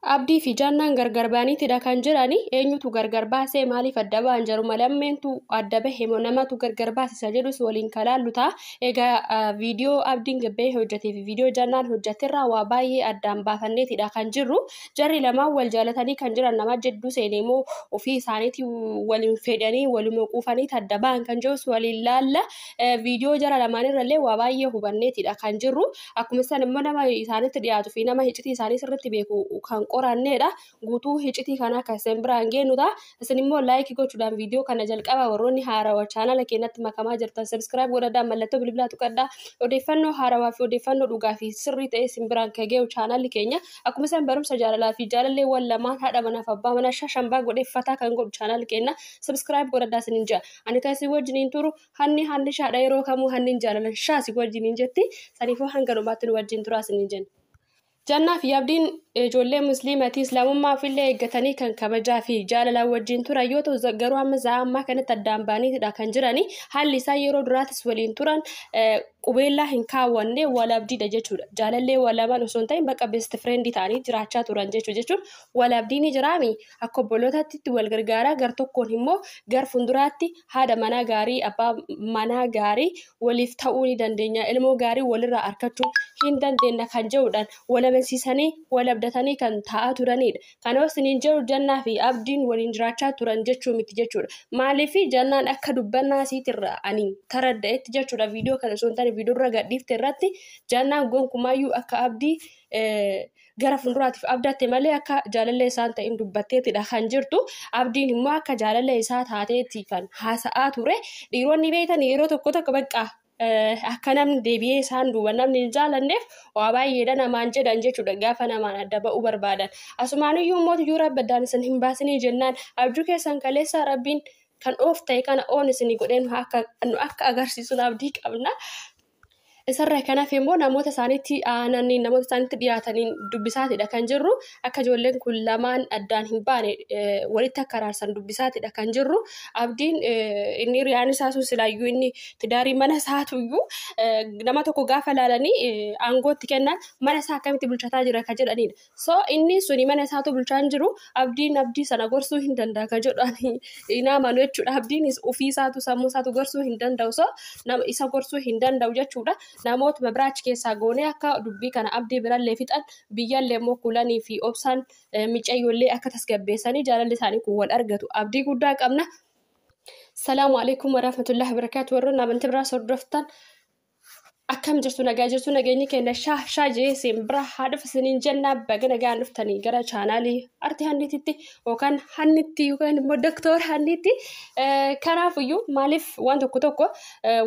Abdii fi Jannaan gargar ba'aniitidha kan jirani. Eenyutu gargar baasee, maaliif adda ba'an, jaruma lammeentu adda bahe moo namatu gargar baasisa jedhus waliin kalaallu ta'a. Egaa viidiyoo Abdiin gabbee hojjetee fi viidiyoo Jannaan hojjeterraa waa baay'ee addaan baafanneetidha kan jirru. Jarri lamaan wal jaalatanii kan jiran nama jidduu seenee moo ofii isaaniitii waliin fedhanii waluma quufanii adda ba'an kan jirus waliin laalla. Viidiyoo jara lamaanirrallee waa baay'ee hubanneetidha kan jirru. Akkuma isaan immoo nama isaanitti dhiyaatuu fi nama hiccitii isaanii sirriitti beeku kan qoranneedha. Guutuu hiccitii kanaa kan isin biraan geenyu ta'a. Isin immoo like gochuudhaan viidiyoo kana jalqaba. Warroonni haarawaa chaanala keenyatti makamaa jirtan subscribe godhadhaa, mallattoo bilbilaa tuqadhaa. Odeeffannoo haarawaa fi odeeffannoo dhugaa fi sirrii ta'e isin biraan kan ge'u chaanalli keenya. Akkuma isaan barumsa jaalalaa fi jaalalleewwan lamaan haadha manaaf abbaa manaa shashambaa godheeffataa kan godhu chaanalli keenya, subscribe godhadhaa isiniin jedha. Ani kan isin wajjiniin turu hanni shaadha. Yeroo kamuu hanniin jaalalan shaa si wajjiniin jetti. Saniifuu hanga dhumaatti nu wajjin turaa isiniin jenna. Jannaa fi Abdiin ijoollee musliimatii islaamummaa ofiillee eeggatanii kan kabajaa fi jaalalaan wajjin turan yoo ta'u, garuu amma za'a ammaa kanatti addaan ba'aniitidha kan jirani. Haalli isaan yeroo duraatis waliin turan qubeellaa hin kaawwanne, wal abdiidha jechuudha. Jaalallee wal lamaan osoo hin ta'in bakka best friend ta'anii jiraachaa turan jechuudha. Jechuun wal abdii ni jiraami, akka obbolootaatti wal gargaaraa, gar tokkoon immoo gar fuulduraatti haadha manaa gaarii, abbaa manaa gaarii waliif ta'uu ni dandeenya, ilmoo gaarii walirraa argachuu hin dandeenya kan jedhudhaan wal amansiisanii wal abdatanii kan taa'aa turanidha. Kanaaf isiniin jedhu, Jannaa fi Abdiin waliin jiraachaa turan jechuu miti jechuudha. Maaliif Jannaan akka dubbannaa isiitirra ani taradda'etti jechuudha, viidiyoo kana osoo hin taane viidiyoo irra gadhiifte irratti, Jannaan gonkumaayyuu akka Abdii gara fuulduraatiif abdatte malee akka jaalallee isaan ta'in dubbatteetidha kan jirtu. Abdiin immoo akka jaalallee isaa taateetti kan haasa'aa ture. Dhiironni beektan yeroo tokko tokko bakka akka namni deebi'ee isaan duuba namni hin jaalanneef waa baay'eedha namaan jedhan jechuudha gaafa namaan adda ba'uu barbaadan. Asumaaniyyuu immoo rabbi addaan isin hin baasinii jennaan, abjuu keessan kaleessa Rabbiin kan oof ta'e kana oon isinii godhee nu akka agarsiisu abdii qabna. Isarraa kanaaf immoo namoota isaanitti aananii, namoota isaanitti dhiyaataniin dubbisaatidha kan jirru. Akka ijoolleen kun lamaan addaan hin baane, walitti akka araarsan dubbisaatidha kan jirru. Abdiin inni hiriyaan isaa sun silaayyuu inni tidaarii mana isaatuyyuu nama tokko gaafa ilaalanii aangootti kennan mana isaa akkamitti bulchataa jira kan jedhanidha. So inni suni mana isaatu bulchaa hin jiru. Abdiin Abdii sana gorsuu hin danda'a kan jedhu ani hin amanu jechuudha. Abdiin ofii isaatu sammuu isaatu gorsuu hin danda'u. So nama isa gorsuu hin danda'u jechuudha. Namootuma biraa achi keessaa goonee akka dubbii kana Abdii birallee fixan, biyyallee immoo Kulanii fi Obsaan micayyollee akka tasgabbeessanii jaalalli isaanii kun wal argatu abdii guddaa qabna. Salaamu alaikum warahmatullahi wabarakatuh. Warroonni amantii biraa hordoftan akkam jirtu? Nagaa jirtu? Nageenyi keenya shaa shaa jee isin bira haa dhufu isiniin jenna. Baga nagaan dhuftanii gara chaanaalii Artii Hanniititti yookaan Hannitti yookaan immoo Doktor Hanniitti. Kanaafiyyuu maaliif waan tokko tokko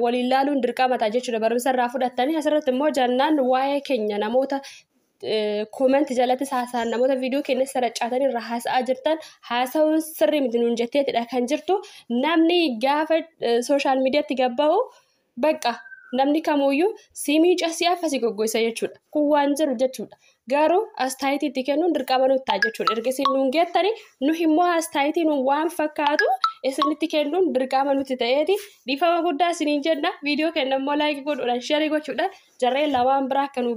waliin laaluun dirqama ta'a jechuudha, barumsa irraa fudhattanii. Asirratti immoo Jannaan waa'ee keenya namoota comment jalatti haasa'an, namoota viidiyoo keenya saraccaatanii irraa haasa'aa jirtan, haasa'uun sirrii miti nuun jetteetidha kan jirtu. Namni gaafa social mediatti gabba'u bakka namni kamuyyuu si miica, si afa, si goggoisa jechuudha. Kun waan jiru jechuudha. Garuu astaayitii itti kennuun dirqama nutti ta'a jechuudha. Erga isin nuun geettani nu immoo astaayitii nuun waan fakkaatu isinitti kennuun dirqama nutti ta'eeti. Dhiifama guddaa isiniin jenna. Viidiyoo kenna immoo like godhuudhaan, share gochuudhaan jarreen lamaan biraa akka nu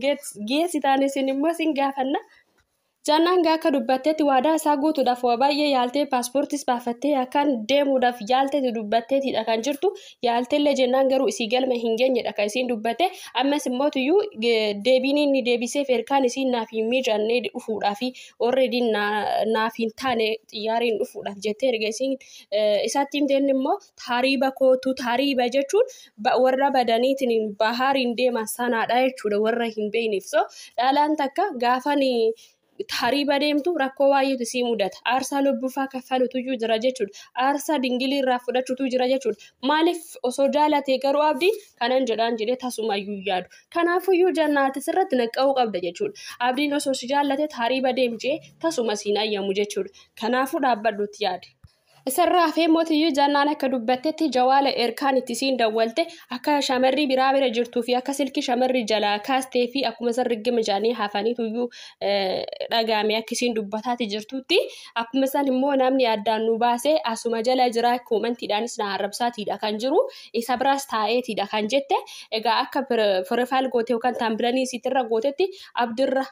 geessitan isin immoo isin gaafanna. Jannaan akka dubbatteetti waadaa isaa guutuudhaaf waa baay'ee yaaltee, paaspoortis baafattee akkaan deemuudhaaf yaalteeti dubbatteetidha kan jirtu. Yaalteellee jennaan garuu isii galma hin geenyedha kan isiin dubbatte. Ammas immoo tuyyuu deebiin inni deebiseef erkaan isiin naaf hin mijanne dhufuudhaaf, already naaf hin taane xiyyaariin dhufuudhaaf jettee erga isiin isatti himteen immoo taariiba kootu. Taariiba jechuun warra badaniitiin bahariin deeman sanaadha jechuudha warra hin beekneef. So dhalaan takka gaafan taariiba deemtu rakkoo baay'eetu sii mudata. Aarsaa lubbuufaa kaffalutu jira jechuudha. Aarsaa dingilii irraa fudhachuutu jira jechuudha. Maaliif osoo jaalatee garuu Abdiin kanan jedhaan jedhee tasumayyuu yaadu. Kanaafuyyuu Jannaati sirratti naqqa'uu qabda jechuudha. Abdiin osoo si jaallate taariiba deem jee tasuma siin ayyamu jechuudha. Kanaafuu dhaabbadhuutti yaade. Isarraa hafee mootiyyuu jannaan akka dubbattetti jawaala erkaan itti siin dawwalte akka shamarri biraa bira jirtuu fi akka silkii shamarri jalaa kaastee fi akkuma san riggima jaanii hafaniituyyuu dhagaame akka isiin dubbataati jirtutti akkuma san immoo namni addaan nu baasee asuma jala jira koomantiidhaanis na arrabsaatiidha kan jiru isa biraas taa'eetiidha kan jette. Egaa akka profile goote yookaan taambilanii isiitirra gootetti abdirra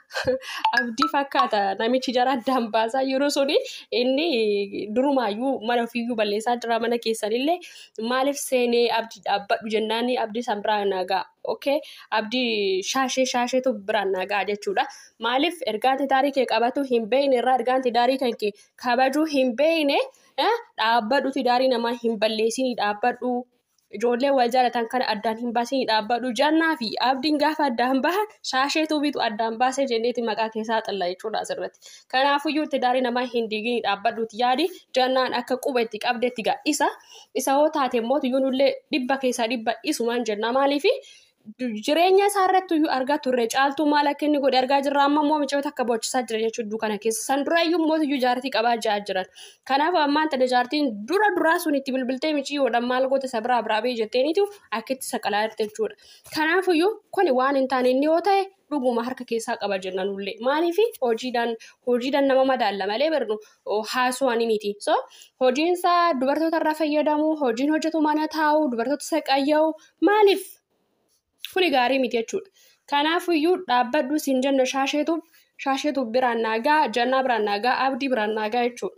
abdii fakkaata namichi jara addaan baasaa yeroo suni inni durumaayyuu mana ofiiyyuu balleessaa jira mana keessanillee maaliif seenee abdii dhaabbadhu jennaani abdii san biraan nagaa okay abdii shaasheetu biraan nagaa jechuudha. Maaliif ergaan tidaarii kee qabatu hin beekne irraa ergaan tidaarii kan kee kabajuu hin beekne dhaabbadhu tidaarii namaa hin balleessinii dhaabbadhu. Ijoollee wal jaalatan kana addaan hin baasinii dhaabbadhu. Jannaa fi abdiin gaafa addaan bahan shaasheetu bitu addaan baasee jenneeti maqaa keessaa xalla jechuudha asirratti. Kanaafuyyuu tidaarii namaa hin diiginii dhaabbadhuuti yaadi jannaan akka quba itti qabdeetti gaa isa hoo taate immoo tuyyuunullee 100 keessaa 100 isumaan jenna maaliifi jireenya isaa irratti iyyuu argaa turre caaltuu maal akka inni godhe argaa jirra amma immoo micoota akka bochisaa jira jechuudha kana keessa san dura iyyuu immoo iyyuu jaartii qabaa jiraa jiran kanaaf ammaan tana jaartiin dura duraa sun itti bilbiltee miciyyoodhaan maal goota isa biraa biraa bee jetteeniitu akka itti saqalaa jirti jechuudha kanaaf iyyuu kuni waan hin taane inni yoo ta'e dhuguma harka keessaa qaba jenna nullee maaliif hojiidhaan nama madaalla malee barnu haasawaan miti so hojiinsaa dubartoota irraa fayyadamu hojiin hojjetu mana taa'u dubartoota saqayya'u maaliif kuni gaarii miti jechuudha. Kanaafiyyuu dhaabbadhu siin jenna shaasheetu biraan naagaa, jannaa biraan naagaa, abdii biraan naagaa jechuudha.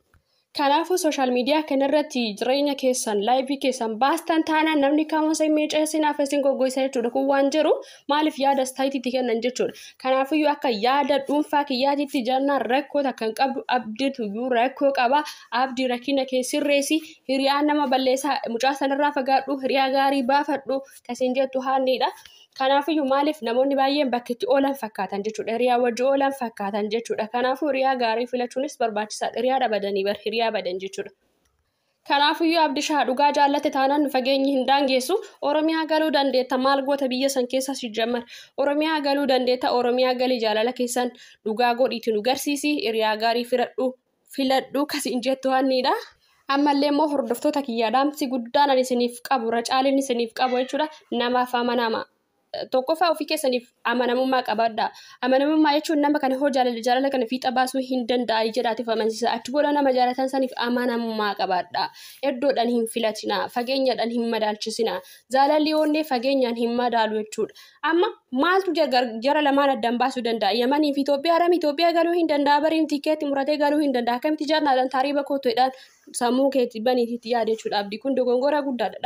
Kanaafuu sooshaal miidiyaa kanarratti jireenya keessan laayivii keessan baastan taanaan namni kamuu isin miicee isin hafa isin goggoisa jechuudha. Kun waan jiru maaliif yaada istaayitiitti kennan jechuudha. Kanaafiyyuu akka yaada dhuunfaa kiyyaatiitti jannaan rakkoo takka hin qabdu abdiituyyuu rakkoo qaba. Abdii rakkina kee sirreessi hiriyaa nama balleessaa mucaa sanarraa fagaadhu hiriyaa gaarii baafadhu kasiin jettu haanniidha. Kanaafiyyuu maaliif namoonni baay'een bakka itti oolan fakkaatan jechuudha. Hiriyaa wajji oolan fakkaatan jechuudha. Kanaafuu hiriyaa gaarii filachuunis barbaachisaadha. Hiriyaa dhabadanii bar hiriyaa badan jechuudha. Kanaafiyyuu Abdishaa dhugaa jaallate taanaan fageenyi hin daangeessu. Oromiyaa galuu dandeetta maal goota biyya san keessa si jammar. Oromiyaa galuu dandeetta Oromiyaa galii jaalala keessan dhugaa godhiitti nu garsiisi. Hiriyaa gaarii filadhu kasiin jettu haanniidha. Ammallee immoo hordoftoota kiyyaa dhaamsi guddaan ani isiniif qabu racaaleen isiniif qabu jechuudha. Namaaf amanama. Tokkoffaa ofii keessaniif amanamummaa qabaadha. Amanamummaa jechuun nama kana hoo jaalala kana fiixa baasuu hin danda'a jedhaatiif amansiisa. Achi booda nama jaalatan saniif amanamummaa qabaadha. Iddoodhaan hin filatina. Fageenyaadhaan hin madaalchisina. Jaalalli onnee fageenyaan hin madaalu jechuudha. Amma maaltu jara lamaan addaan baasuu danda'a? Yamanii fi Itoophiyaa haram Itoophiyaa galuu hin danda'a. Bariin tikeetti muratee galuu hin danda'a. Akkamitti jaarnaadhaan taariiba kootuudhaan sammuu keetti baniititti yaada jechuudha. Abdii kun dogongora guddaadha.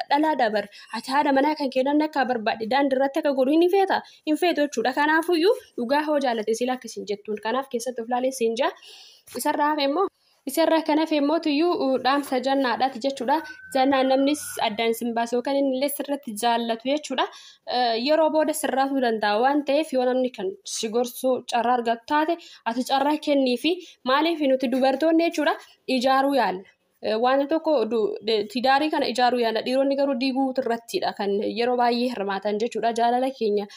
Dhalaa dabar. Ati haadha manaa kan kennan akka barbaadde daandii irratti akka godhu hin feeta. Hin feetu jechuudha. Kanaafuyyuu dhugaa hoo jaallate sila akkasiin jettuun. Kanaaf keessatti of laalee siin jaa. Isarraa hafe immoo Isarraa kan hafe immoo tuyyuu dhaamsa jannaadhaati jechuudha. Jannaan namnis addaan sin baasu yookaan inni illee sirratti jaallatu jechuudha. Yeroo booda sirraatuu danda'a waan ta'eef yoo namni kan si gorsuu carraa argatu taate ati carraa kenniifi maaliif nuti dubartoonni jechuudha ijaaruu yaalla. Waan tokko tidaarii kana ijaaruu yaalla. Dhiironni garuu diiguu irrattidha kan yeroo baay'ee hirmaatan jechuudha. Jaalala keenya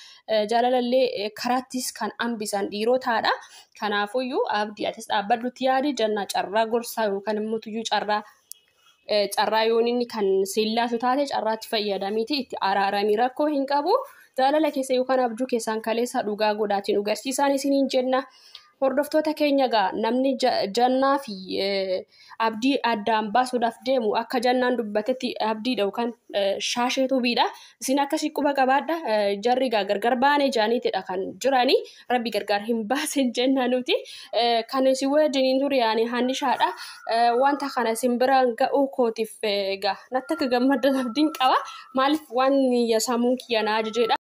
jaalalallee karaattis kan hambisan dhiirotaadha. Kanaafuyyuu abdii atis dhaabbadhutti yaadi jannaa carraa gorsaa yookaan immoo tuyyuu carraa yoon inni kan sillaatu taate carraatti fayyadamiiti itti araaramii rakkoo hin qabu. Jaalala keessa yookaan abjuu keessaan kaleessa dhugaa godhaatiin agarsiisaan isiniin jenna. Hordoftoota keenya egaa namni jannaa fi abdii addaan baasuudhaaf deemu akka jannaan dubbatetti abdiidha yookaan shaasheetu biidha. Isin akkasii quba qabaadha. Jarri egaa gargar baanee jaaniitidha kan jirani. Rabbi gargar hin baasin jenna nuti. Kan isin wajjiniin ture yaani hannishaadha. Wanta kana isin biraan ga'uu kootiif egaa natti akka gammaddan abdiin qaba. Maaliif waan sammuun kiyya na ajajeedha.